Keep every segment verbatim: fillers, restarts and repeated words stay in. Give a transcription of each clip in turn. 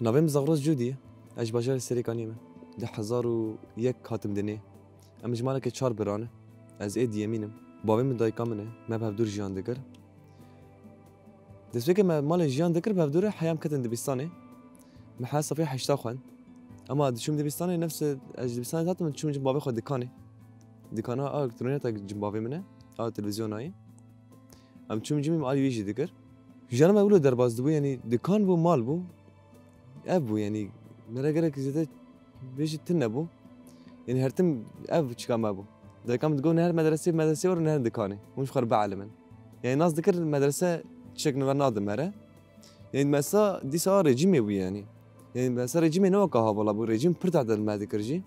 Navê min Zagros Cûdî ye. Ez ji bajarê Serêkaniyê me. Du hezar û yek hatim dinê. Em ji malekê çar bira ne. Ez ê diyemîn im. Bavê min dayika min e. Me bi hevdûr jiyan dikir. Destpêkê me malê jiyan dikir bi hevdû re, heya em ketin dibistanê. Me heya safê heşta xwend. Ema diçûm dibistanê, nefsê ez ji dibistanê hatim, diçûm cem bavê xwe dikanê. Dikana a elektronika cem bavê min e, a televîzyona ye. Em çûm cimî, me alî wî jî dikir. Jiyana me wilo derbas dibû, yanî dikan bû, mal bû. Ev bû, yanî me re gelek zêde bêjî tune bû. Yanî her tim ev çika me bû. Dayika min digot, "Neher medresê, medresê were, neher dikanê. Hûn ji xwe re bielimin." Yanî nas dikir medrese tiştek li me nadin me re. Yanî mesela dîsa rejîmê bû yanî. Yanî mesela rejîmê ne weka hevala bû, rejîm pir tedil me dikir jî.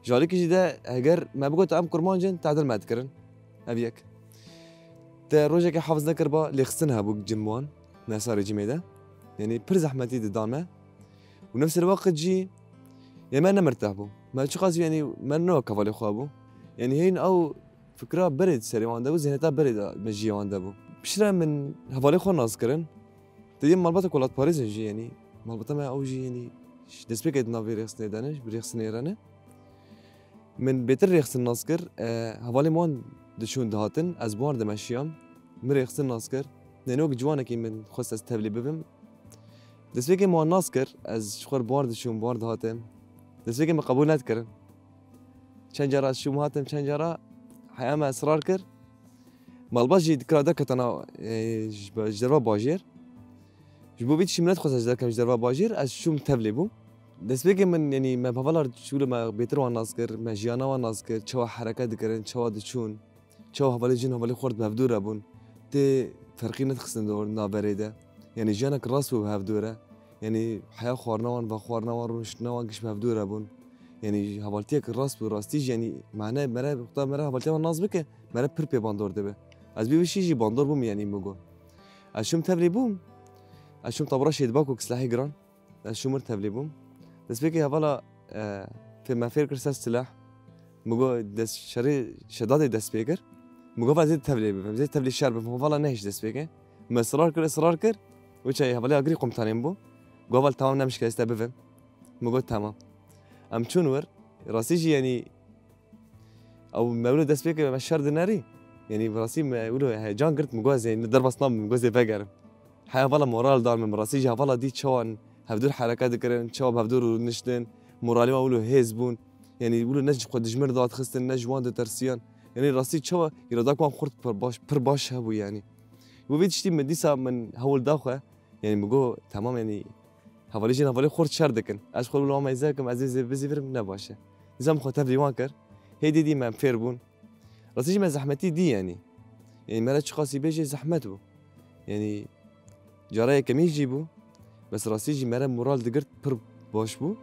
Ji alîkî jî de heger me bigot em kurmanc in, tedil me dikirin. Ev yek. Te rojekê hefiz nekiriba, lêxistin hebû cem wan, mesela rejîmê de. Yanî pir zehmetî didan me. Û nefsê li wexit jî yê me ne mirteh bû. Me çiqas yanî me ne wek hevalê xwe bû. Yanî hên ew fikra berê di serê wan de bû, zihniyeta berê de mejiyê wan de bû. Piştre min hevalê xwe nas kirin. Te dî malbata welatparêz in jî, yanî malbata me ew jî, yanî destpêkê di nav vê rêxistinê de ne, ji rêxistinê re ne. Min bêtir rêxistin nas kir, e, hevalên wan diçûn dihatin, ez bi wan re dimeşiyam. Min rêxistin nas kir. Yanî wek ciwanekî min xwest ez tevlî bibim. Destpêkê min wan nas kir, ez ji xwe re bi wan re diçûm, bi wan re dihatim. Destpêkê min qebûl nedikirin. Çend cara çûm hatim, çend cara heya me israr kir. Malbat jî dikira derketana, e, ji be-, ji derva bajêr. Ji bo vî tiştî min nedixwest ez derkem ji derva bajêr, ez çûm tevlê bûm. Destpêkê min, yanî me bi hevalar çû li me bêtir wan nas kir, me jiyana wan nas kir, çawa hereket dikirin, çawa diçûn, çawa hevalê jin hevalê xurt bi hevdû re bûn. Tê ferqî nedixistin di navberê de. Yanî jiyanek rast bû bi hevdû re. Yanî heya xwarina wan, vexwarina wan, rûniştina wan giş bi hevdû re bûn. Yanî hevaltiyek rast bû, rastî jî yanî mane mere, wexta mere hevaltiya wan nas bike, mere pir pê bandor dibe. Ez bî wişî jî bandor bûm yanî min got. Ez çûm tevlî bûm. Ez çûm tabura Şêdibak û silahê giran. Ez çûm mir tevlî bûm. Destpêkê hevala, e, fê-, me fêr kir ser silah. Min got dest şerê Şedadê dest pê kir. Min got ez ê tevlê bibim, ez ê tevlê şer bibim. Hevala nehişt destpêkê. Me israr kir, israr kir. Wê çayê hevalê agirî komutanê min bû. Got heval temam, nemişke ez te bivim. Min got temam. Em çûn wir. Rastî jî yanî ew me wilo dest pê kir, me şer dinerî. Yanî bi rastî me wilo heyecan girt, min got ez ê derbas nabim, min got ez ê vegerim. Heya hevala moral dan min, bi rastî jî hevala dî çawa hevdûr hereket dikirin, çawa bi hevdûr rûniştin, moralê wan wilo hêz bûn. Yanî wilo ne ji xwe dijmin re dadixistin, ne ji wan ditersiyan. Yanî rastî çawa îradak wan xurt pir baş, pir baş hebû yanî. Û vê tiştî min dîsa min hewl da xwe. Yanî min got, temam yanî hevalê jin hevalê xurt şer dikin. Ez xwe li wan meyze kim, ez ê zê-, bizîvirim ne baş e. Dîsa min xwe tevlî wan kir. Hê dî dî me em fêr bûn. Rastî jî me zehmetî dî yanî. Yanî me re çiqasî bêjê zehmet bû. Yanî cara yekemîn jî bû. Bes rastî jî me re moral digirt pir baş bû.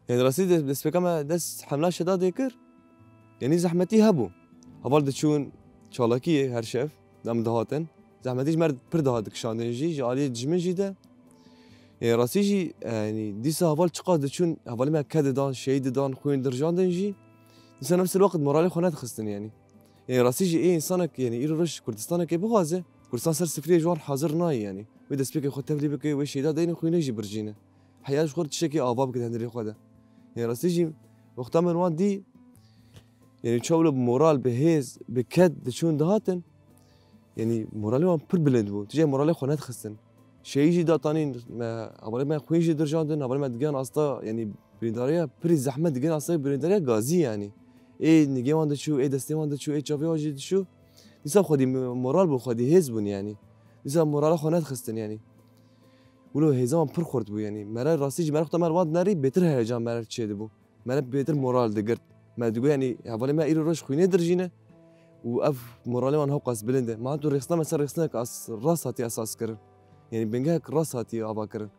Yanî rastî de destpêka me dest hemla Şedadê kir. Yanî zehmetî hebû. Heval diçûn çalakiyê her şev, dem dihatin. Zehmetî ji me re pir dihat dikişandin jî, ji aliyê dijmin jî de. Yanî rastî jî, yanî dîsa heval çiqas diçûn, hevalê me ked didan, şehîd didan, xwîn dirjandin jî. Dîsa nefsê wexit moralê xwe nedixistin yanî. Yanî rastî jî ê însanek, yanî îro roj Kurdistanekê bixwaze, Kurdistan ser sifriyê ji wan hazir nayê yanî. Wê destpêkê xwe tevlî bike, wê şehîda deyne, xwînê jî birjîne. Heya ji xwe tiştekî ava bike di hundirê xwe de. Yanî rastî jî wexta min wan dî, yanî çawa wilo bi moral, bi hêz, bi ked diçûn dihatin. Yanî moralê wan pir bilind bû. Tu jî moralê xwe nedixistin. Şehîd jî datanîn, me, hevalê me xwîn jî dirjandin, hevalê me digihan asta, yanî birîndariya pirî zehmet, digihan asta birîndariya gazî yanî. Ê nigê wan diçû, ê destê wan diçû, ê çavê wan jî diçû. Dîsa xwedî moral bû, xwedî hêz bûn yanî. Dîsa morala xwe nedixistin yanî. Wilo hêza wan pir xurt bû yanî. Me re rastî jî me re xwe me re wan dinerî bêtir heyecan me re çêdibû. Me re bêtir moral digirt. Me digot, yanî, hevalê me îro roj xwînê dirjîne û ev moralê wan hewqas bilind e. Ma tu rêxistina me ser rêxistinek as-, rast hatiye esas kirin. Yanî, bingehek rast hatiye ava kirin.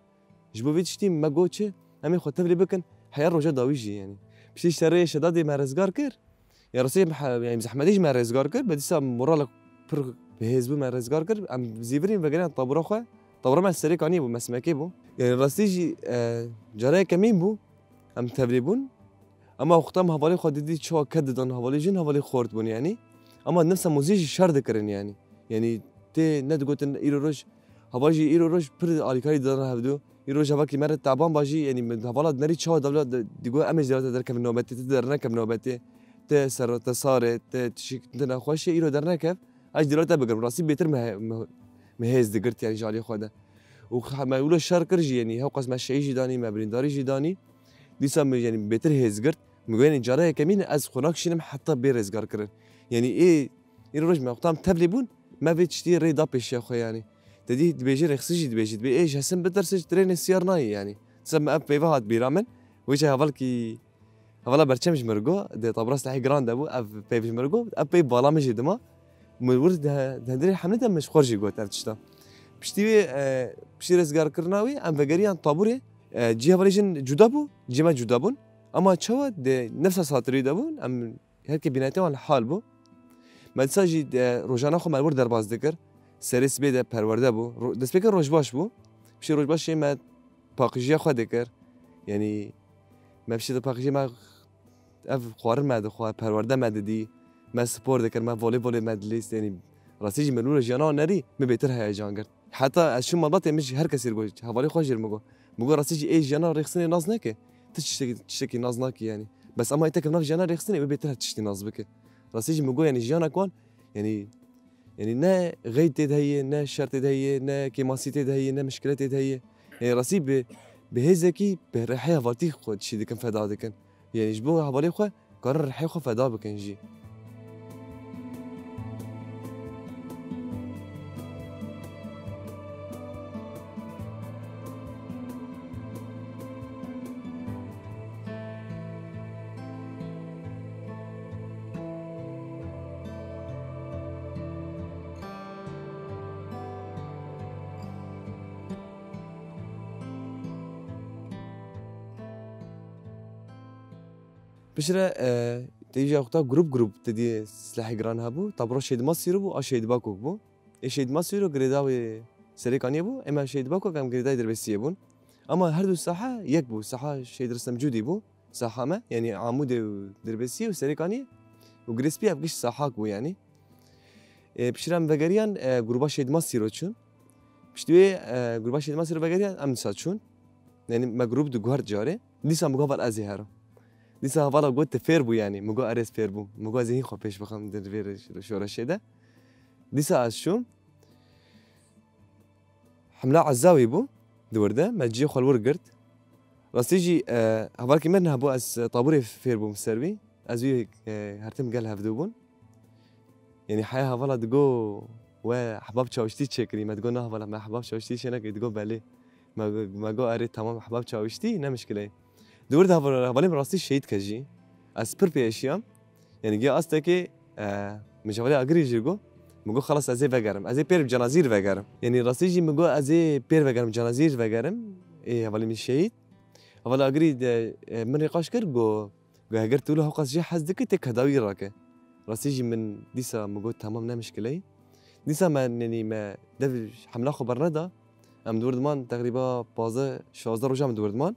Ji bo vê tiştî me got çi? Em ê xwe tevlî bikin, heya roja dawî jî, yanî. Piştî şerê Şedadê me rizgar kir. Ya rastî, yanî, zehmetê jî me rizgar kir, be dîsa moralek pir bi hêz bû, me rizgar kir. Em zîvirîn vegeriyan tabûra xwe. Tabûra me Serêkaniyê bû, me Simekê bû. Yanî rastî jî, e, cara yekemîn bû em tevlî bûn. Ema wexta em hevalê xwe didî çawa ked didan hevalê jin, hevalê xort bûn yanî. Ema nifsa mozî jî şer dikirin yanî. Yanî tê nedigotin îro roj, heval jî îro roj pir alîkarî didan hevdû. Îro roj hevalkî me re teban ba jî, yanî min hevala dinerî çawa dewla di-, digo em ê ji dewleta derkevin nobetê, tu dernekevin nobetê. Te ser, te sar e, te tişik, te nexweş e, îro dernekev. Ez ji dewleta bigirim. Rastî bêtir me, me, me hêz digirt yanî ji alî xwe de. Û xa-, me wilo şer kir jî, yanî hewqas me şehî jî danî, me birîndarî jî danî. Dîsa min, yanî, bêtir hêz girt. Min got, yanî, cara yekemîn e ez xwe nakişînim heta bê rêzgar kirin. Yanî, ê, îro roj me wexta em tevlî bûn, me vê tiştî rê da pêşiya xwe, yanî. Te dî dibêjî rêxisî jî dibêjî, dibê, ê, ji hesin biterse ji trênê siyar nayê, yanî. Dîsa min ev peyva hat bîra min. Wê çaxê hevalkî, hevala berçem ji min re got, di tabûra silahê giran de bû, ev peyv ji min re got, ev peyv bala min jî dima. Min wir di, di hundirê hemlê de min ji xwe jî got ev tişta. Piştî wê, e, piştî rêzgarkirina wê, em vegeriyan tabûrê, e, cihê hevalê jin cuda bû, cihê me cuda bûn. Ema çawa di nifsa satirî de bûn, em her kê bînetê wan li hal bû. Me dîsa jî, e, rojana xwe me li wir derbas dikir. Serê sibê de perwerde bû. Ro-, destpêkê rojbaş bû. Piştî rojbaşê me paqijiya xwe dikir. Yanî me piştî de paqijê me ev xwarin me dixwar, perwerde me didî, me spor dikir, me voleybolê me dilîst, yanî rastî jî min wilo jiyana nerî, min bêtir heyecan girt. Heta ez çûm malbatê, min jî her kesî got, hevalê xwe jî min got. Min got, rastî jî ê jiyana rêxistinê nas neke, tu tiştekî, tiştekî nas nakî yanî. Bes ema îtek nav jiyana rêxistinê, wê bêtir her tiştî nas bike. Rastî jî min got, yanî jiyana wan, yanî Yanî ne xeyd tê de heye, ne şer tê de heye, ne kêmasî tê de heye, ne mişkile tê de heye. Yanî rastî bi, bi hêzekî, bi rihê hevaltî xwe tişî dikin, feda dikin. Yanî ji bo hevalê xwe karin rihê xwe feda bikin jî. Piştre, e, te îja wexta grup grup te dî silahê giran hebû. Tabûra Şehîd Masîro bû, a Şehîd Bakok bû. Ê Şehîd Masîro girêdawê Serêkaniyê bû, ê me Şehîd Bakok em girêdayê Dirbêsiyê bûn. Ama her du saha yek bû. Saha Şehîd Ristem Cûdî bû, saha me, yanî Amûdê û Dirbêsiyê û Serêkaniyê û Girêspî ev giş sahak bû yanî. E, piştre em vegeriyan, e, gruba Şehîd Masîro çûn. Piştî wê, e, gruba Şehîd Masîro vegeriyan, em dîsa çûn. Yanî me grûp di guhert carê. Dîsa min got heval ez ê herim. Dîsa hevala got tu fêr bû yanî. Min got erê ez fêr bûm. Min got ez ê hîn xwe pêş bixim di vê şoreşê de. Dîsa ez çûm. Hemla Ezawî bû di wir de. Me cihê xwe li wir girt. Rastî jî, e, hevalkî me niha bû ez tabûrê fêr bûm ser wî. Ez wî, e, her tim gel hevdû bûn. Yanî heya hevala digo we ehbab çawiştî çêkirî. Me digo na hevala me ehbab çawiştî çênekirî. Digo belê. Me, me go erê temam ehbab çawiştî ne mişkile ye. Di wir de heval-, hevalê min rastî şehîd ke jî. Ez pir pê eşiyam. Yanî giya astekê, e, min ji hevalê Agirî jî got. Min got xelas ez ê vegerim. Ez ê pêr bi cenazî re vegerim. Yanî rastî jî min got ez ê pêr vegerim, cenazî re vegerim. Ê hevalê min şehîd. Hevalê Agirî de, e, min rê qaş kir got Got, heger tu wilo hewqas jê hez dikî, tê kedawî rake. Rastî jî min dîsa min got, temam, ne mişkile ye. Dîsa me, nenî me dev hemla xwe berneda. Em di wir diman teqrîba pazdeh şazdeh roja min di wir diman.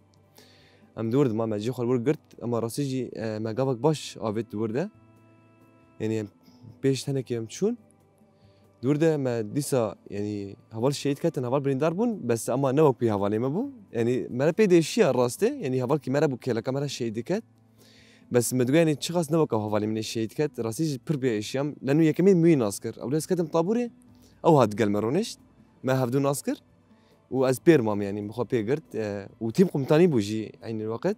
Em di wir diman, me cihê xwe li wir girt, ema rastî jî, e, me gavek baş avêt di wir de. Yanî em pêş tenekê em çûn. Di wir de me dîsa, yanî heval şehîd ketin, heval birîndar bûn, bes ema ne wek wî hevalê me bû. Yanî me re pê diêşiya rastê, yanî hevalkî me re bû, kêleka me re şehîd diket. Bes me digot, yanî çiqas ne wek ew hevalê min ê şehîd ket, rastî jî pir pê êşiyam. Leno yekemîn min wî nas kir. Ewlê ez ketim taborê, ew hat gel me ronişt. Me hevdû nas kir û ez pêr mam, yanî min xwe pê girt. E, û tîm komutanî bû jî eynî weqt.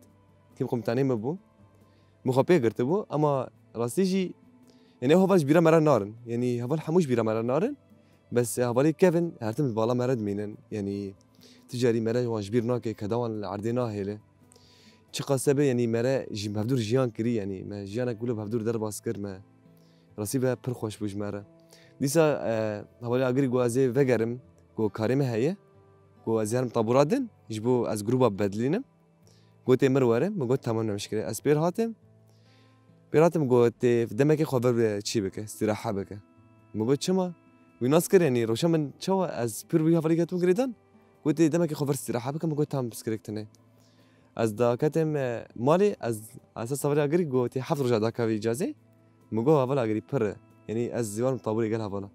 Tîm komutanê me bû. Min xwe pê girtibû, ema rastî jî, yanî ew heval ji bîra me re narin. Yanî heval hemû ji bîra me re narin. Bes hevalê kevin her tim di bala me re dimînin. Yanî tu carî me re wan ji bîr nake, keda wan li erdê nahêle. Çiqas be, yanî me re jî hevdûr jiyan kirî, yanî me jiyanek wilo bi hevdûr derbas kir, me rastî ve pir xweş bû ji me re. Dîsa, e, hevalê Agirî got ez ê vegerim, got karê me heye, got ez ê herim tabûra din, ji bo ez grûba bibedilînim. Gotê min were, min got, tamam, ne mişkile. Ez pêr hatim. Pêr hatim, gotê demekê xwe vir çî bike, îstîrahe bike. Min got, çima? Wî nas kir, yanî rewşa min çawa ez pir wî hevalî ketim girêdan. Gotê demekê xwe vir îstîraha bikim, min got tam pirsgirêk tune. Ez da ketim, e, malê, ez esas hevalê agirî gotê heft roja da kevî îcazê. Min got heval agirî pir e. Yanî ez ziwan taborê gel hevala.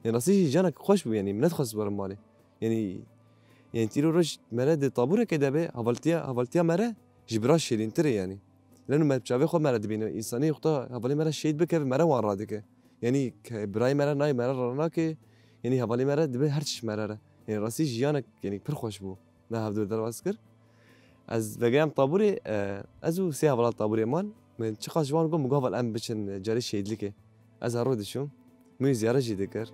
Yanî rastî jî jiyanek xweş bû, yanî min nedixwest werim malê. Yanî, yanî tîro roj mere di taboreke de be, hevaltiya, hevaltiya mere ji bira şêrîntir e yanî. Leno me çavê xwe mere dibîne, însanî wexta hevalê mere şehîd bikeve, mere wan radike. Yanî ke birayê mere nayê, mere ranake, yanî hevalê mere dibe her çi ji mere re. Yanî rastî jiyanek, yanî pir xweş bû. Ne hevdûr derbas kir. Ez vegeriyam taborê, e, ez û sê hevala taborê man. Min çiqas ji wan got, min got heval em biçin carê şehîdlikê. Ez her roj diçûm. Min wî ziyaret jî dikir.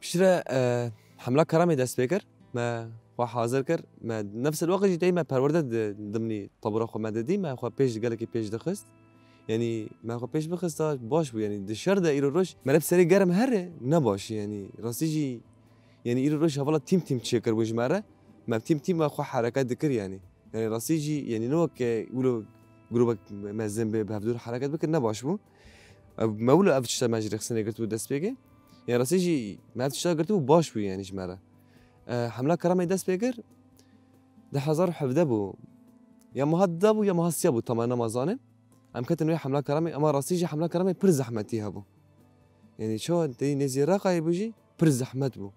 Piştre, e, Hemla Karamê dest pê kir. Me xwe hazir kir. Me nefs el wextê jî tey me perwerde di dimnî tabora xwe me didî. Me xwe pêş gelekî pêş dixist. Yanî me xwe pêş bixista baş bû. Yanî di şer de îro roj me re bi serê germ here ne baş. Yanî rastî jî, yanî îro roj hevala tîm tîm çêkir bû ji me re. Me tîm tîm me xwe hereket dikir yanî. Yanî rastî jî, yanî ne weke wilo grûbek mezin bê, bi hevdûr hereket bikir, ne baş bû. Ev, me wilo ev tişta me ji rêxistinê girtibû destpêkê. Yanî rastî jî me ev tişta girtibû baş bû yanî ji me re. E, Hemla Karamê dest pê kir, du hezar û hevdeh bû. Ya meha duda bû ya meha siya bû, tam ez nema zanim. Em ketin wê Hemla Karamê, ema rastî jî Hemla Karamê pir zehmetî hebû. Yanî çawa tê nêzî Reqayê bû jî pir zehmet bû.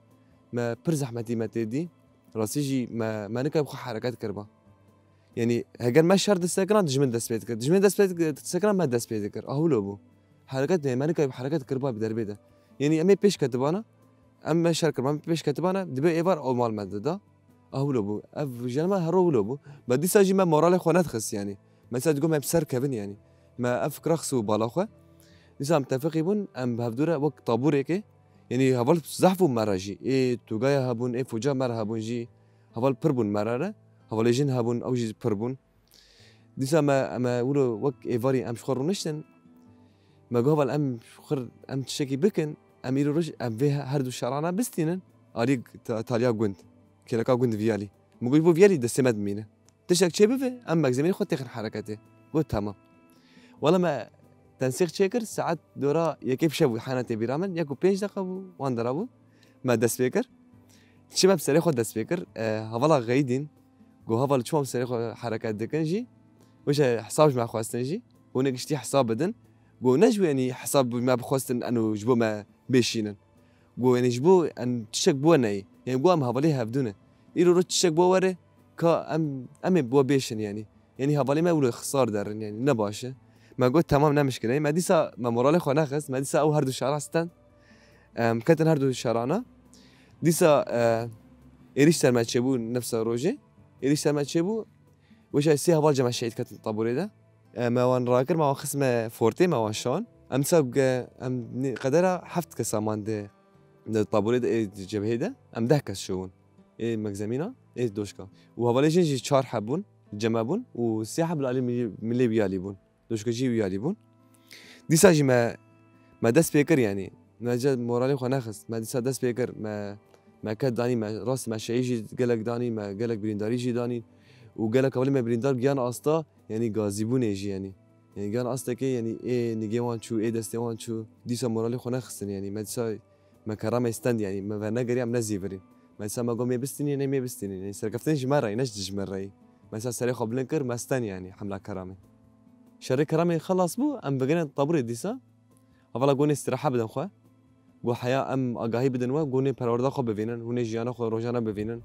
Me pir zehmetî me tê dî. Rastî jî me, me nikayî xwe hereket kiriba. Yanî heger me şer disekina, dijmin dest pê dikir. Dijmin dest pê dikir, disekina me dest pê dikir. A wilo bû. Hereket ne, me nikayî hereket kiriba bi derbê de. Yanî em ê pêş ketibana, em me şer kiriba, em pêş ketibana, dibe êvar ew mal me dida. A wilo bû. Ev jiyana me hero wilo bû. Me dîsa jî me moralê xwe nedixist yanî. Me dîsa digot me bi ser kevin yanî. Me ev fikra xistibû bala xwe. Dîsa em tefiqî bûn, em bi hevdû re wek taborêkê, yanî heval zehf bû me re jî. Ê tugaya hebûn, ê foca me re hebûn jî. Heval pir bûn me re re. Hevalê jin hebûn, ew jî pir bûn. Dîsa me, me wilo wek êvarî em ji xwe rûniştin. Me got, heval, em ji xwe, em tiştekî bikin, em îro roj, em vê her du şerana bistînin. Alî ta-, taliya gund, kêleka gund viyalî. Min got, ji bo viyalî destê me dimîne. Tiştek çê bibe, em megzemînê xwe têxin hereketê. Got, temam. Wela me tensîq çêkir, saet dora yekê bi şev bû, hene tê bîra min, yek û pênc deqa bû, wan dera bû. Me dest pê kir. Çi me bi serê xwe dest pê kir, e, hevala xeyidîn, got, heval, çima bi serê xwe hereket dikin jî? Wê jî hesab ji me xwestin jî. Hûn ê giştî hesab bidin. Got, ne ji bo, yanî hesab bi me bixwestin, eno ji bo me bêşînin. Got, yanî ji bo em tiştek bo neyê. Yanî got, em hevalê hevdû ne. Îro roj tiştek bo were, ka em, em ê bo bêşin yanî. Yanî hevalê me wilo xisar derin, yanî ne baş e. Me got, temam, ne mişkile ye. Me dîsa me moralê xwe nexist. Me dîsa ew her du şara stend. Em ketin her du şarana. Dîsa, e, êrîş ser me çêbû nefsa rojê. Êrîş ser me çêbû. Wê jî sê heval cem me şehîd ketin taborê de. E, me wan rakir, me wan xistme fortê, me wan şan. Em dîsa ge-, em nê-, qedera heft kesa man di, di taborê de, ê cebhê de. Em deh kes şewin. Ê megzemîna, ê doşka. Û hevalê jin jî çar hebûn, cem me bûn. Û sê heb li alî milê, milê wî alî bûn. Doşka jî wî alî bûn. Dîsa jî me, me dest pê kir, yanî. Me ca moralê xwe nexist. Me dîsa dest pê kir. Me, me ket danî, me rast me şehî jî gelek danî, me gelek birîndarî jî danî. Û gelek hevalê me birîndar giyan asta, yanî gazîbûnê jî, yanî. Yanî giyan astekê, yanî ê nigê wan çû, ê destê wan çû. Dîsa moralê xwe nexistin, yanî. Me dîsa me keramê stend, yanî. Me vernegeriya, em nezîvirîn. Me dîsa me got, mê bistînî, ne mê bistînî. Yanî serkeftin ji me re ye, ne ji dijmin re ye. Me dîsa serê xwe bilind kir, me stend, yanî, hemla keramê. Şerê keramê xelas bû, em vegerên taborê dîsa. Hevala got, nê îstîraha bidin xwe. Got, heya em agahî bidin we, got, nê perwerda xwe bivînin, hûn ê jiyana xwe rojane bivînin.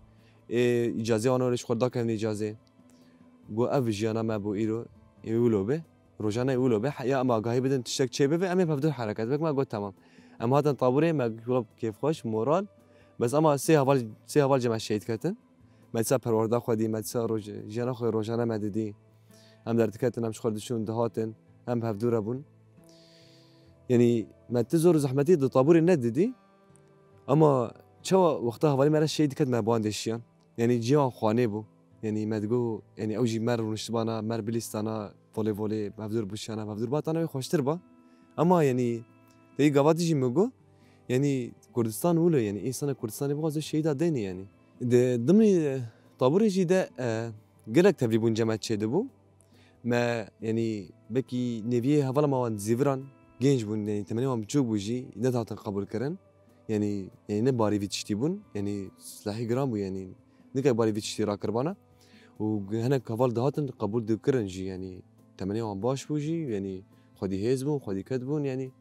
Ê îcazê wan were ji xwe dakevin îcazê. Got, ev jiyana me bû îro, ê wilo be. Rojane wilo be. Heya em agahî bidin, tiştek çê bibe, em ê bi hevdû hereket bikin. Me got, temam. Em hatin taborê, me wilo kêfxweş, moral. Bes ema sê heval, sê heval cem me şehîd ketin. Me dîsa perwerda xwe dî, me dîsa roj-, jiyana xwe rojane me didî. Em derdiketin, em ji xwe diçûn, dihatin, em bi hevdû re bûn. Yanî me ti zor û zehmetî di taborê nedidî. Ema çawa wexta hevalê me re şehîd diket, me bi wan dêşiyan. Yanî cihê wan xwanê bû. Yanî me digot, yanî ew jî me re rûniştibana, me re bilîstana, volê volê, bi hevdû re bûşiyana, bi hevdû re batana wê xweştir ba. Ama, yanî, teyî gavatî jî min got, yanî, Kurdistan wilo, yanî, însana Kurdistanê bixwaze şehîda denê, yanî. Di dimî, e, taburê jî de, e, gelek tevlî bûn cema çêdibû. Me, yanî, belkî neviyê hevala me wan zîviran genç bûn, yanî, temenê wan biçûk bû jî, nedihatin qebûlkirin. Yanî, yanî, ne barî vî tiştî bûn, yanî, silahî giran bû, yanî, nikek barî vî tiştî rakiribana. Û hinek heval dihatin qebûl dikirin jî, yanî, temenê wan baş bû jî, yanî, xwedî hêz bûn, xwedî ked bûn, yanî,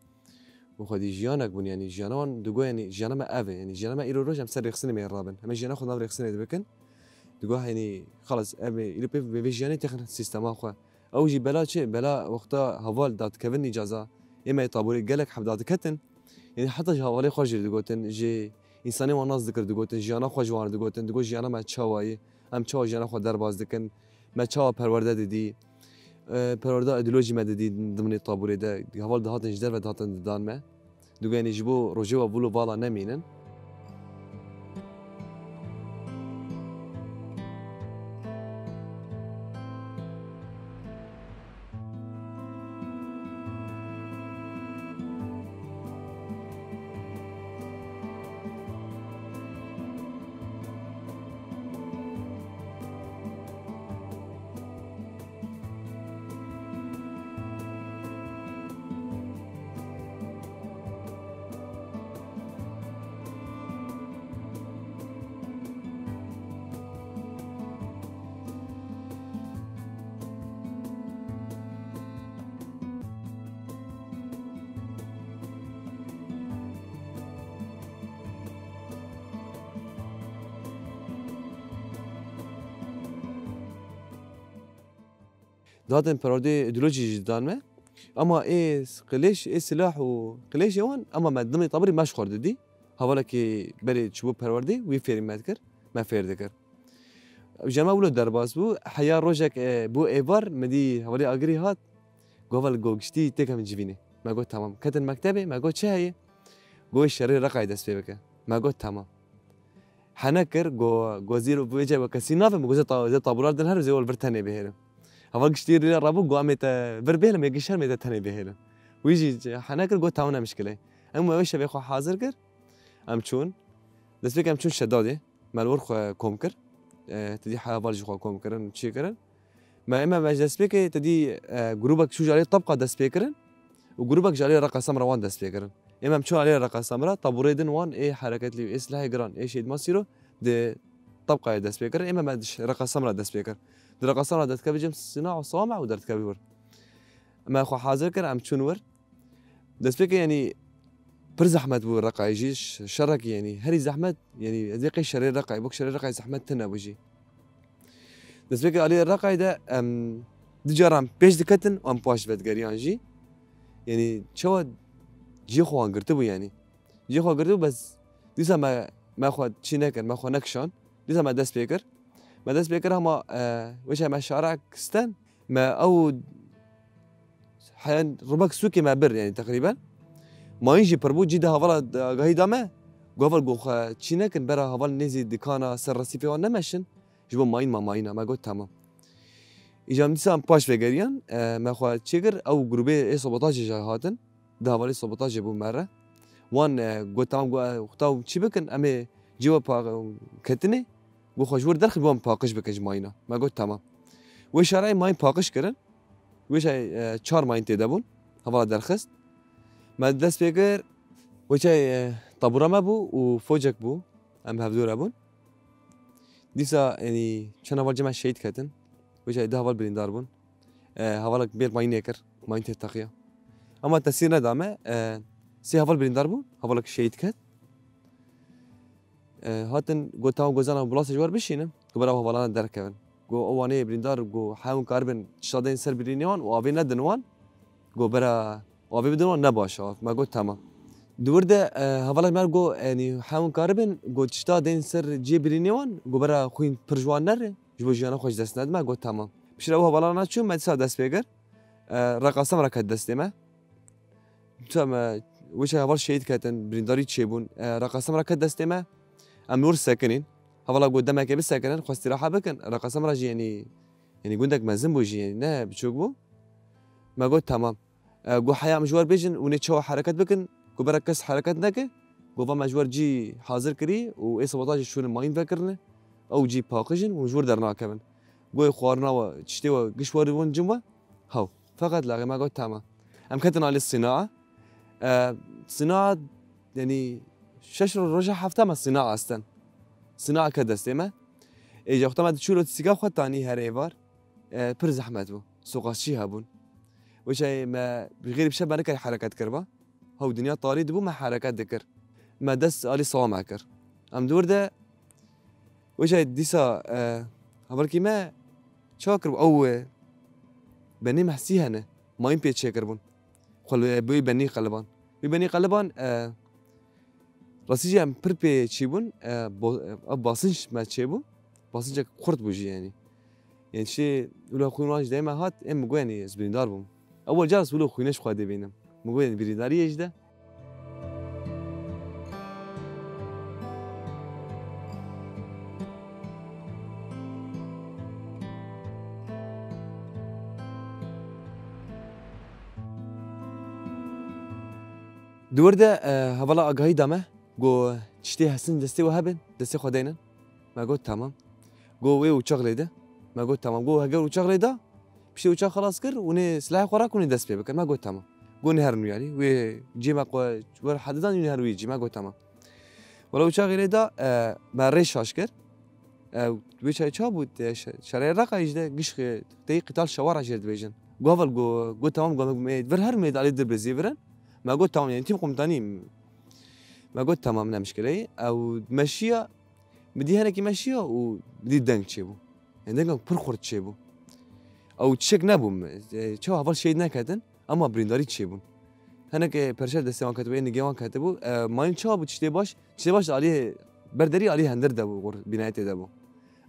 û xwedî jiyanek bûn, yanî, jiyana wan digot, yanî, jiyana me ev e, yanî, jiyana me îro roj em ser rêxistinê me rabin. Em ê jiyana xwe nav rêxistinê dibikin. Digot, yanî, xelas, em ê îro pê vê, vê jiyanê têxin sîstema xwe. Ew jî bela çi? Bela wexta heval dadikevin îcaza, ê me yê taborê gelek heb dadiketin. Yanî heta ji hevalê xwe jî digotin, ji însanê wan nas dikir digotin, jiyana xwe ji wan re digotin, digot jiyana me çawa ye, em çawa jiyana xwe derbas dikin, me çawa perwerde didî, e, perwerde îdeolojî me didî dimînê taborê de, heval dihatin ji derve dihatin didan me. Digot, yanî ji bo rojê we vilo vala nemînin. Dihatin perwerdeyê îdeolojî jî didan me. Ama ê qilêş, ê silah û qilêşê wan, ama me dimê tabirî me ji xwe didî. Hevalekî berê çûbû perwerdê, wî fêrî me dikir, me fêr dikir. Ji me wilo derbas bû, heya rojek, e, bû êvar, min dî hevalê Agirî hat, got, heval, got, giştî têkem civînê. Me got, temam. Ketin mektebê, me got, çi heye? Got, şerê Reqayê dest pê bike. Me got, temam. Hene kir, go, go zîr û vêce we kesî nave, min go zê ta-, zê tabûra din her zê ol vir tenê bihêlim. Heval giştî rê rabû, go em ê te vir bihêlim, ê giş her mê te tenê bihêlim. Wî jî hene kir, go tamam, ne mişkile. Em we şevê xwe hazir kir, em çûn. Destpêk em çûn Şedadê, me li wir xwe kom kir. E, tedî heval jî xwe kom kirin, çê kirin. Me ême me ji destpêkê te dî, e, grûbek çû ji aliyê Tabqa dest pê kirin û grûbek ji aliyê Reqa Semra wan dest pê kirin. Ême em çûn aliyê Reqa Semra, taburê din wan ê hereketlî, ê silahê giran, ê şehîd Masîro di Tabqayê dest pê kirin. Ême me di ş-, Reqa Semra dest pê kir. Di Reqa Semra derdikevî cem sina û sawame û derdikevî wir. Me xwe hazir kir, em çûn wir. Destpêkê, yanî, pir zehmet bû Reqayê jî, ş-, şerekî, yanî, herî zehmet, yanî, ez ê qey şerê Reqayê, bok şerê Reqayê zehmet tune bû jî. Destpêkê aliyê Reqayê de em du caran pêş diketin, em paş vedigeriyan jî. Yanî, çawa cihê xwe wan girtibû, yanî. Cihê xwe girtibû, bes dîsa me, me xwe çî nekir, me xwe nekişand. Dîsa me dest pê kir. Me dest pê kir, hema, e, wêşa me şarek sten. Me ew heyan rûbek sûkê me bir, yanî teqrîben. Mayîn jî pir bû, cî de hevala agahî da me. Got, heval, got xwe çî nekin, bera heval nêzî dikana ser resîfê wan nemeşin. Ji bo mayîn ma mayîna, me got, temam. Îca em dîsa em paş vegeriyan, e, me xwe çêkir, ew grûbê ê sabotajê jî hatin. Du hevalê sabotajê bû me re. Wan, e, got, temam, got, e, xwe taw çi bikin, em ê cî we pa-, ketinê. Got, xwe ji wir derxin, got, em paqij bikin ji mayîna. Me got, temam. Wê şarayê mayîn paqij kirin. Wê şarayê, e, çar mayîn tê de bûn. Hevala derxist. Me dest pê kir. Wê çay, e, tabûra me bû û focek bû. Em hevdû re bûn. Dîsa, yanî, çend heval cem me şehîd ketin. Wê çay du heval birîndar bûn. E, hevalek bêr mayînê kir. Mayîn tê teqiya. Ama tesîr neda me. E, sê heval birîndar bûn. Hevalek şehîd ket. E, hatin got, tamam, got, zana, bilasê ji wer bişînin, ku bera hevalana derkevin. Got, ew wanê birîndar, got, hewin karibin tişta deyên ser birînê wan û avê nedin wan. Got, bera avê bidin wan, ne baş e av. Me got, tamam. Di wir de, e, hevalek me got, yanî, hewin karibin, got, tişta deyên ser cihê birînê wan, got, bera xwîn pir ji wan nere, ji bo jiyana xwe ji dest nedime, got, tamam. Piştre ew hevalana çû, me dîsa dest pê kir. E, Reqa Semra ket destê me. Dîsa me, wê çay heval şehîd ketin, birîndarî çêbûn. E, Reqa Semra ket destê me. Em li wir sekinîn. Hevala got, demekê bisekinin, xwe îstîraha bikin. Reqa Semra jî, yanî, yanî gundek mezin bû jî, yanî ne biçûk bû. Me got, temam. E, got, heya em ji we re bêjin, hûn ê çawa hereket bikin, ku bera kes hereket neke, got, va me ji we re cî hazir kirî û ê sabotajê şûne mayîn vekirine, ew cî paqij in û ji wir dernakevin. Got, ê xwarina we, tiştê we, giş we re win cim we? Haw. Feqet laxê me got, tamam. Em ketin alî sînaa. E, sînaa, yanî şeş roj, roja hefta me sînaa esten. Sînaa ke destê me. Ê, ji wexta me diçû lotîstika xwe tanî her êvar. E, pir zehmet bû. Soqaşçî hebûn. Wê çayê me bi xêrî bi şev me nikir hereket kirba. Hew dinya tarî dibû, me hereket dikir. Me dest alî sawa me kir. Em di wir de wê çayê dîsa, e, hevalkî me ça kiribû? Ew, e, benî mehsî hene. Mayîn pê çêkiribûn. Xwe li, bi wî benî qeliban. Wî benî qeliban, e, rastî jî em pir pê çî bûn, e, bo-, ev basinc me çêbû. Basincek xurt bû jî yanî. Yanî tiştê wilo xwîn wan ji dayê me hat, ê min got yanî ez birîndar bûm. Ewel car ez wilo xwîne ji xwe dê bînim. Min got yanî birîndariyê ji de. Di wir de, e, hevala agahî da me, got, tiştê hestin destê we hebin, destê xwe deynin. Me got, tamam. Got, wê uçax lê de. Me got, tamam. Got, heger uçax lê da, piştî uçax xelas kir, hûn ê silahê xwe rakin, hûn ê dest pê bikin. Me got, tamam. Got, neherin wî alî. Wê cê me xwe wer hedidan, wî neher wî cî. Me got, tamam. Wela uçaxê lê da, e, me rê şaş kir. E, wê çay ça bû, e, şe-, şarê Reqayê jî de giş xê-, tey qîtal şewara jê dibêjin. Got, heval, got, got, tamam, got, me vir her mêd alî dibrizî virin. Me got, tamam, yanî tîm komutanî. Me got, tamam, ne mişkileyê. Ew meşiya, bi dî henekî meşiya û bi dî deng çêbû. Yanî denga pir xurt çêbû. Ew tiştek nebû, e, çawa heval şehîd neketin. Ema birîndarî çêbûn. Hinek, e, perşer destê wan ketibû, ê nigê wan ketibû. E, mayîn çawa bû, tiştê baş, tiştê baş alî ber derî, alî hendir de bû, gor bînayetê de bû.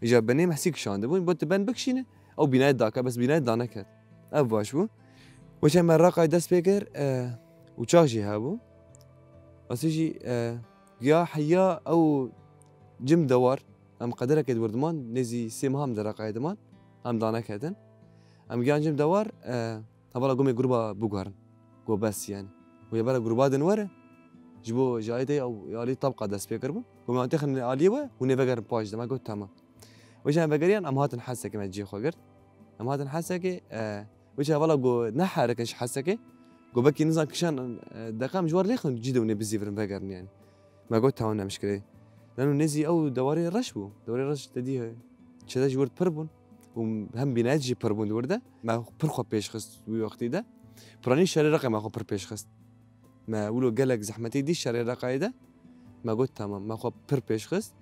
Îja benê mehsî kişandibûn, got, tu ben bikişîne, ew bînayet dake, bes bînayet daneket. Ev baş bû. Weşa me Reqayê dest pê kir, e, uçax jî hebû. Asê jî, e, giya heya ew cim dewar, em qederekê di wir diman, nêzî sê meha em di Reqayê diman, em daneketin. Em giyan cim dewar, e, Hevala gomê gruba biguherin. Go bes yani. Wê bera gruba din were. Ji bo ji alî te ew alî tabqa dest pê kiribû. Gomê wan têxin aliyê we, hûn ê vegerin paş de. Me got, tamam. Wê jî em vegeriyan, em hatin Hesekê, me cihê xwe girt. Em hatin Hesekê, e, wê jî hevala go neherikin ji Hesekê. Go belkî nizan kişan, e, deqe em ji war lêxin cî de hûn ê bizîvirin vegerin yani. Me got, tamam, ne mişkile. Lano nêzî ew dewarê reş bû. Dewarê reş te dî çede ji wir pir bûn. Û hem bînayet jî pir bûn di wir de. Me pir xwe pêş xist wî wextî de. Piranî şerê Reqayê me xwe pir pêş xist. Me wilo gelek zehmetî dî şerê Reqayê de. Me got, tamam, me xwe pir pêş xist.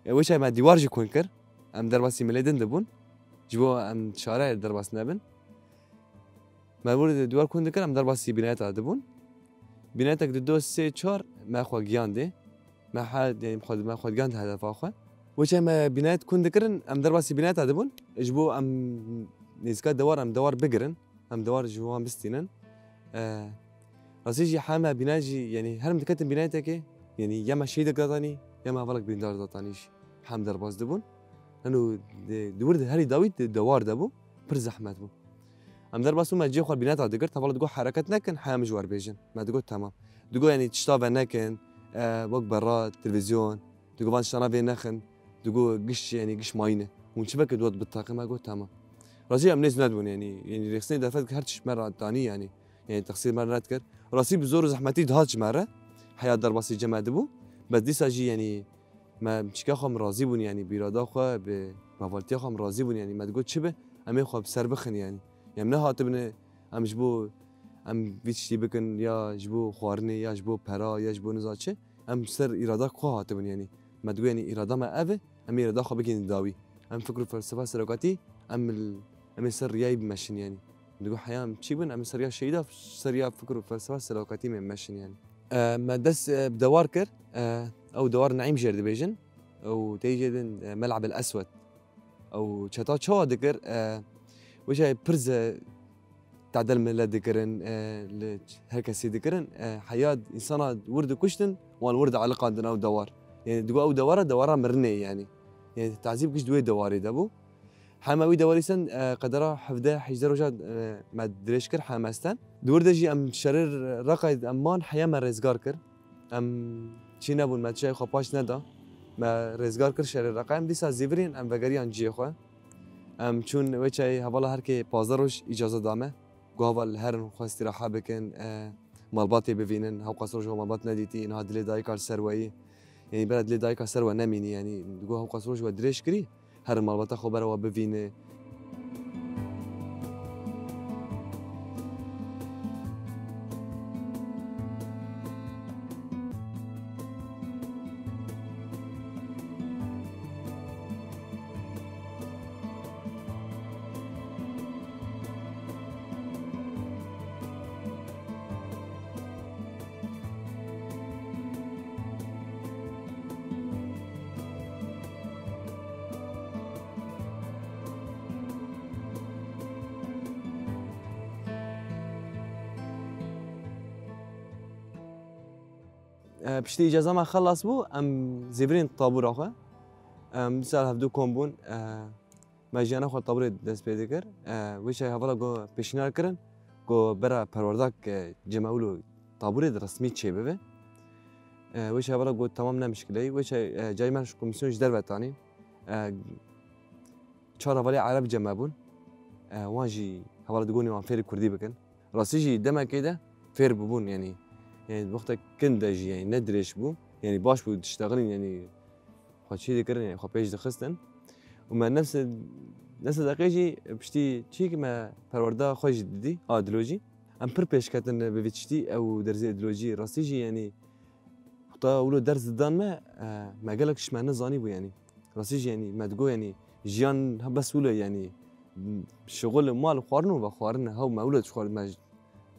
E, wê çay me dîwar jî kûn kir. Em derbasî milê din dibûn. Ji bo em şare derbas nebin. Me wir dîwar kûn dikir, em derbasî bînayeta dibûn. Bînayetek di do sê çar me xwe giyandê. Me he-, yanî xwe, me xwe giyand hedefa xwe. Wê çay me bînayet kûn dikirin, em derbasî bînayeta dibûn. Ji bo em nêzîka dewar, em dewar bigirin. Em dewar ji wan bistînin. E, rastî jî heme bînayet jî, yanî her em diketin bînayetekê, yanî ya me şehîdek datanî, ya me hevalek birîndar datanî jî. Hem derbas dibûn. Heno di, di wir de herî dawî di dewar de bû. Pir zehmet bû. Em derbas bûn, me cihê xwe bîneta digirt, hevala digot, hereket nekin, heya min ji we re bêjin. Me digot, temam. Digot, yanî tişta venekin, e, wek berra, televîzyon, digot, van tiştana vê nexin, digot, giş, yanî giş mayîn e. Hûn çi veke dot bitaqe, me got, temam. Rastî em nêz nedibûn, yanî, yanî rêxistinê derfet her tişt me re danî, yanî. Yanî texsîr me re nedikir. Rastî bi zor û zehmetî dihat ji me re. Heya derbasî cem me dibû. Bes dîsa jî, yanî, me çîka xwe em razî bûn, yanî bi îrada xwe, bi hevaltiya xwe em razî bûn, yanî me digot çi be, em ê xwe bi ser bixin, yanî. Em nehatibine, em ji bo, em vî tiştî bikin, ya ji bo xwarinê, ya ji bo pera, ya ji bo niza çi, em ser îrada xwe hatibin, yanî. Me digot, yanî, îrada me ev e, em ê îrada xwe bigihînin dawî. Em fikr û felsefa serokatî, em li, em ê ser riyayî bimeşin, yanî. Digot, heya em çî bin, em ê ser riya şehîda, ser riya fikr û felsefa serokatî me meşin, yanî. E, me dest, e, bi dewar kir, e, ew dewar Neîm jê re dibêjin, ew tey jê din, e, Mel'ab el Eswed. Ew çeta çawa dikir, e, wê çayê pir ze-, tadel millet dikirin, e, li her kesî dikirin, e, heya însana wir dikuştin, wan wir dialiqandin ew dewar. Yanî digo ew dewara, dewara mirinê yanî. Yanî tazîb giş di wê dewarê de bû. Hema wî de welîsen, e, qedera hevdeh hejdeh roja, e, me dirêj kir, hema me sten. Di wir de jî em şerê Reqayê em man, heya me rêzgar kir. Em çî nebûn, me çiyayê xwe paş neda. Me rêzgar kir şerê Reqayê. Em dîsa zîvirîn, em vegeriyan ciyê xwe. Em çûn wê çayê, hevala her kê pazdeh roj îcaza da me. Got heval herin xwe îstîraha bikin, e, malbatê bivînin. Hewqas roj we malbat nedîtî, niha dilê dayika li ser we yî. Yanî bera dilê dayika ser we nemînî, yanî got hewqas roj we dirêj kirî, herin malbata xwe bera we bivîne. E, piştî îcaza me xelas bû, em zêvirîn tabûra xwe. Em dîsa hevdu kom bûn. E, Me jiyana xwe li taborê dest pê dikir. E, wê çayê hevala got pêşniyar kirin, got bera perwerdak, e, cem ewlo taborê di resmî çêbibe. E, wê çayê hevala got temam, ne mişkileyî. Wê çayê, e, cayê me ji komîsyon ji derve tanî. E, çar hevalê Ereb cem me bûn. E, wan jî hevala digonî wan fêrî kurdî bikin. Rastî jî demekê de fêr bûbûn, yanî, yanî wextek kin de jî, yanî ne dirêj bû. Yanî baş bû diştexilîn, yanî xwe çî dikirin, yanî xwe pêş dixistin. Û me nefse, nefse deqê jî piştî çî ki me perwerda xwe jî didî, a dilo jî. Em pir pêş ketin bi vî tiştî, ew derzê dilo jî. Rastî jî, yanî, heta wilo ders didan me, e, me gelek ji me nizanî bû, yanî. Rastî jî, yanî, me digot, yanî, jiyan ha bes wilo, yanî, şixul, mal, xwarin û vexwarin, hew me wilo dişxwar-, me,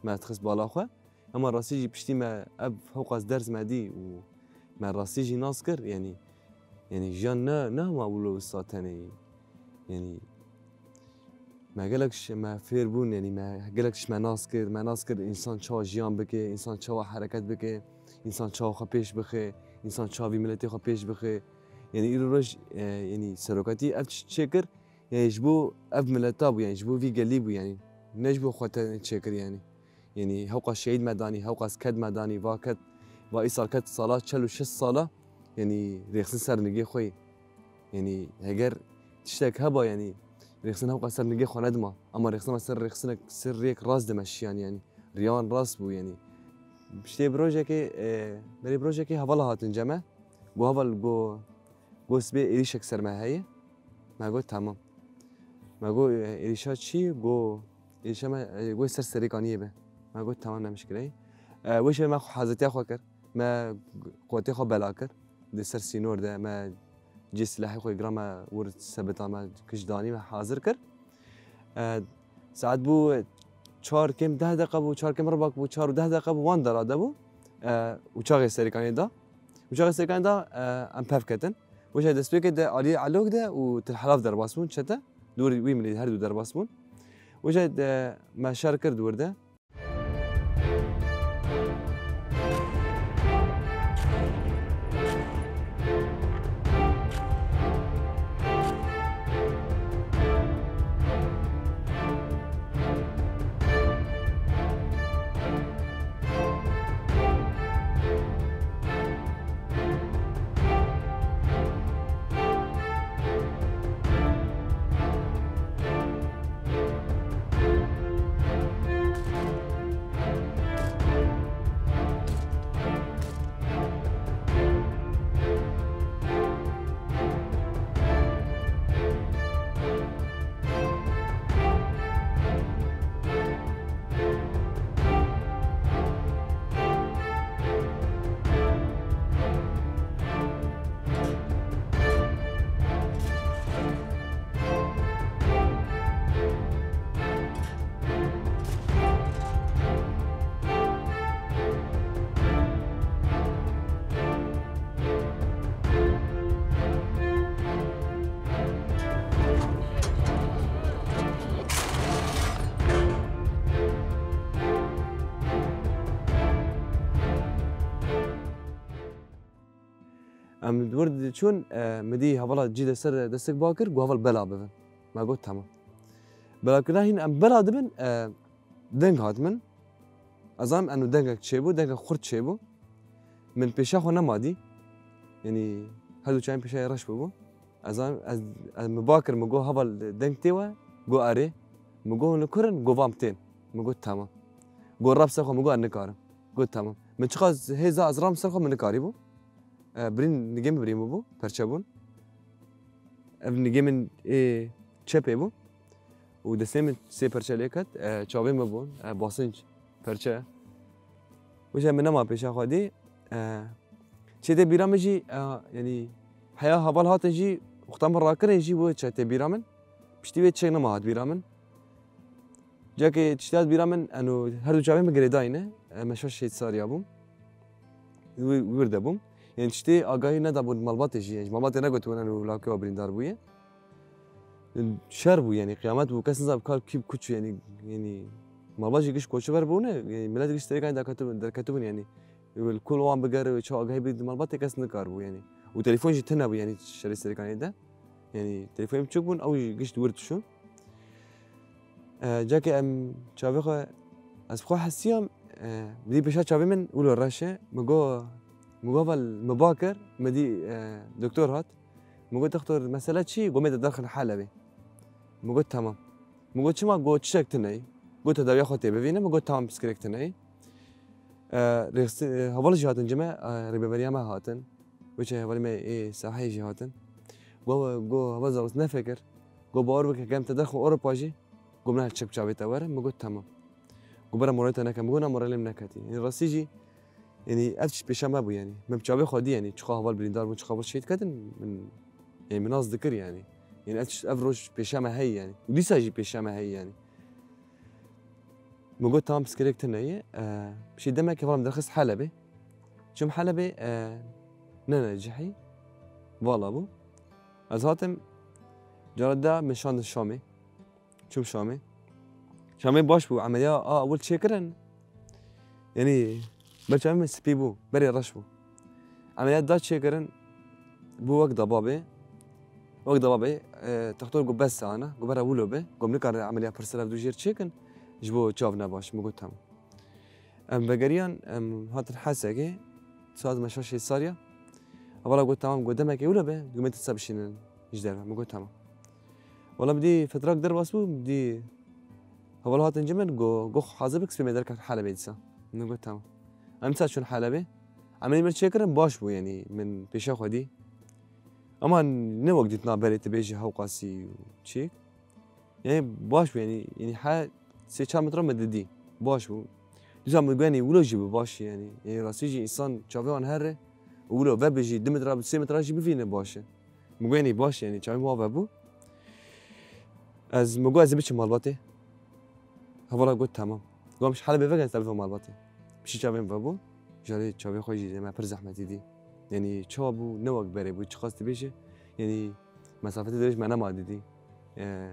me dixist bala xwe. Hema rastî jî piştî me ev hewqas ders me dî û me rastî jî nas kir, yanî, yanî jiyan ne, ne hema wilo wisa tenê ye. Yanî me gelek ji me fêr bûn, yanî me gelek ji me nas kir, me nas kir însan çawa jiyan bike, însan çawa hereket bike, însan çawa xwe pêş bixe, însan çawa vî miletê xwe pêş bixe. Yanî îro roj, e, yanî serokatî ev çi çêkir, yanî ji bo ev mileta bû, yanî ji bo vî gelî bû, yanî ne ji bo xwe tenê çêkir, yanî. Yanî hewqas şehîd me danî, hewqas ked me danî, va ked, va îsal ked sala çel û şeş sala, yanî rêxistin ser nigê xwe yê. Yanî heger tiştek heba, yanî rêxistin hewqas ser nigê xwe nedima. Ema rêxistin me ser rêxisinek, ser rêk rast de me şiyan, yanî riya wan rast bû, yanî. Piştê bi rojekê, e, berê bi rojekê hevala hatin cem me. Got heval, got, got sibê êrîşek ser me heye. Me got, "Tamam." Me got, "E, êrîşa çi?" Got, "Êrîşa me, e, got ser Serêkaniyê be." Me got, "Tamam, ne mişkile ye." E, wê şevê me xwe hazirtiya xwe kir. Me quwetê xwe bela kir. Di ser sînor de me cê silahê xwe giran, me wir sebita me kiş danî, me hazir kir. E, saet bû çar kêm deh deqa bû, çar kêm ribak bû, çar û deh deqa bû, wan dera de bû. E, uçaxê Serêkaniyê da. Uçaxê Serêkaniyê da, e, em pev ketin. Wê çayê destpêkê de aliyê Elok de û Til Helaf derbas bûn, çete. Di wir wî milê her du derbas bûn. Wê çayê de me şer kir di wir de. Em di wir diçûn, e, min dî hevala cî de ser destek ba kir, got heval bela bivin. Me got, "Tamam." Belavkirina hîn em bela dibin, e, deng hat min. Ez zanim eno dengek çêbû, dengek xurt çêbû. Min pêşa xwe nema dî. Yanî her du çavên pêşa yê reş bûbû. Ez zanim, ez, ez min ba kir, min got, "Heval deng tê we?" Got, "Erê." Min got, "Hûn li kur in?" Got, "Van tên." Min got, "Tamam." Got, "Rab ser xwe." Min got, "Ez nikarim." Got, "Tamam." Min çiqas hêza ez ram ser xwe, min nikarîbû. E, birîn nigê min birîn bûbû, perçe bûn. Ev nigê min ê çepê bû û destê min sê perçe lê ket, e, çavê min bûn, e, basînc, perçe. Wisa min nema pêşa xwe dî. E, çê tê bîra min jî, e, yanî heya heval hatin jî, wexta min rakirin jî wê çê tê bîra min. Piştî wê çek nema hat bîra min. Cakê tiştê hat bîra min, eno her du çavê min girêdayî ne. E, me şeş heyt sariya bûm. Wî, wir de bûm. Yanî tiştê agahî nedabûn malbatê jî. Yanî ji malbatê negotibûn eno lawkê we birîndar bûye. Şer bû yanî, qiyamet bû. Kes nizanibû kar kî kuç yanî, yanî malbat jî giş koçber bûne. Yanî milet giş serê kanê derketibûn, derketibûn yanî. Wê li kul wan bigere, wê çawa agahî bidî malbatê, kes nikaribû yanî. Û telefon jî tune bû yanî şerê serê kanê de. Yanî telefonê min çûk bûn, ew jî gişt wir dişûn. E, cakê em çavê xwe, ez bi xwe hesiyam, e, dî pêşa çavê min wilo reş e. Min got, min got, "Vel, min ba kir." Min dî, e, doktor hat. Min got, "Doktor, mesele çi?" Got, "Me te derxin Helebê." Min got, "Tamam." Min got, "Çima?" Got, "Tiştek tune ye." Got, "Tedawiya xwe tê bivîne." Min got, "Tamam, pirsgirêk tune ye." E, rêxistin, e, heval jî hatin cime, e, rêveberiya me hatin. Wê çê hevalê me ê saheyê jî hatin. Got, got, "Heval Zarûs, nefekir." Got, "Bawer bike, kem te derxin Ewropa jî." Got, "Min çek çavê te were." Min got, "Tamam." Got, "Bera moralê te neke." Min got, "Na, moralê min neketî." Yanî rastî jî, yanî ev tişt pêşa me bû yanî. Min bi çavê xwe dî yanî, çiqa heval birîndar bûn, çiqa heval şehîd ketin, min, yanî min nas dikir yanî. Yanî ev tişt, ev roj pêşa me heye yanî. Û dîsa jî pêşa me heye yanî. Min got, "Tamam, pirsgirêk tune ye." E, piştî demekê heval min derxist Helebê. Çûm Helebê, e, ne, ne, cihî. Vala bû. Ez hatim, cara da min şandin Şamê. Çûm Şamê. Şamê baş bû, emeliya a ewil çêkirin. Yanî, ber çavê min spî bû, berê reş bû. Emeliya da çêkirin, bû wek dababê. Wek dababê, e, textor got, "Bes ana." Got, "Bera wilo be." Got, "Min nikare emeliya pirsir ev du jêr çêkin, ji bo çav ne baş." Min got, "Tamam." Em vegeriyan, em hatin Hesekê, saet me şeş hêt sariya. Hevala got, "Tamam." Got, "Demekê wilo be, got, me te sa bişînin ji derve." Min got, "Tamam." Wala bi dî fetrak derbas bû, bi dî hevala hatin cim min, got, "Got, hazir bik, spî me derket Helebê dîsa." Min got, "Tamam." Em dîsa çûn Helebê. Emelî min çêkirin, baş bû, yanî min pêşa xwe dî. Ama ne wek dîtina berê tu bêjî hewqasî û çêk. Yanî baş bû, yanî, yanî her sê çar metre me didî. Baş bû. Dîsa min got, yanî wilo jî bi baş, yanî. Yanî rastî jî însan çavê wan here û wilo vebijî, du metre, sê metre jî bivîne baş e. Min got, yanî baş, yanî çavê min wa vebû. Ez, min got, "Ez ê biçim malbatê." Hevala got, "Tamam." Got, "Em ji Helebê vegerin, ez te bivim malbatê." Piştî çavê min vebû, jarê çavê xwe jî me pir zehmetî dî. Yanî çawa bû, ne wek berê bû, çiqas dibêje. Yanî mesafetê dirêj me nema didî. E,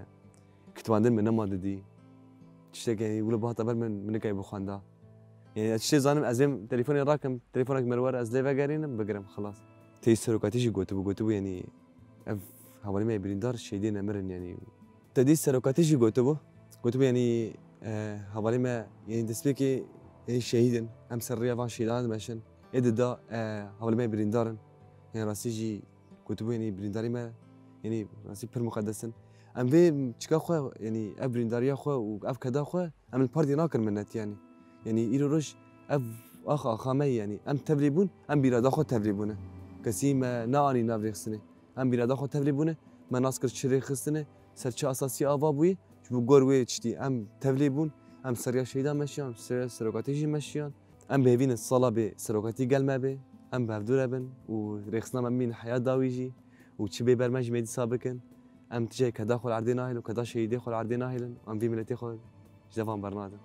kitibandin min nema didî. Tiştek, yanî wilo bihata ber min, min nikayê bixwenda. Yanî ez tiştê zanim, ez êm telefonê rakim, telefonek min li wer ez lê vegerînim, bigirim, xilas. Tê serokatî jî gotibû, gotibû, yanî ev hevalê me yê birîndar şehîdê nemirin, yanî. Te dî serokatî jî gotibû, gotibû, yanî, e, hevalê me, yanî destpêkê, yanî şehîd in, em ser rêya van şehîdan dimeşin. Ê dida, e, hevalê me yê birîndar in. Yanî rastî jî gotibû, yanî birîndarî me, yanî rastî pir muqedes in. Em vê çika xwe, yanî ev birîndariya xwe û ev keda xwe, em li pardê nakin minet, yanî. Yanî îro roj ev axa axa me ye, yanî. Em tevlî bûn, em bi îrada xwe tevlî bûne. Kesî me neanî nav rêxistinê. Em bi îrada xwe tevlî bûne, me nas kir çi rêxistine, ser çi esasî ava bûye, ji bo gor wê tiştî em tevlî bûn, em ser rêya şehîdan meşiyan, ser rêya serokatî jî meşiyan. Em bi hêvî ne sala bê serokatî gel me bê, em bi hevdû re bin û rêxistina me bimîne heya dawî jî û çi bê ber me jî me dîsa bikin. Em tijayê keda xwe li erdê nahêlin û keda şehîdê xwe li erdê nahêlin. Em vî miletê xwe ji devan bernadin.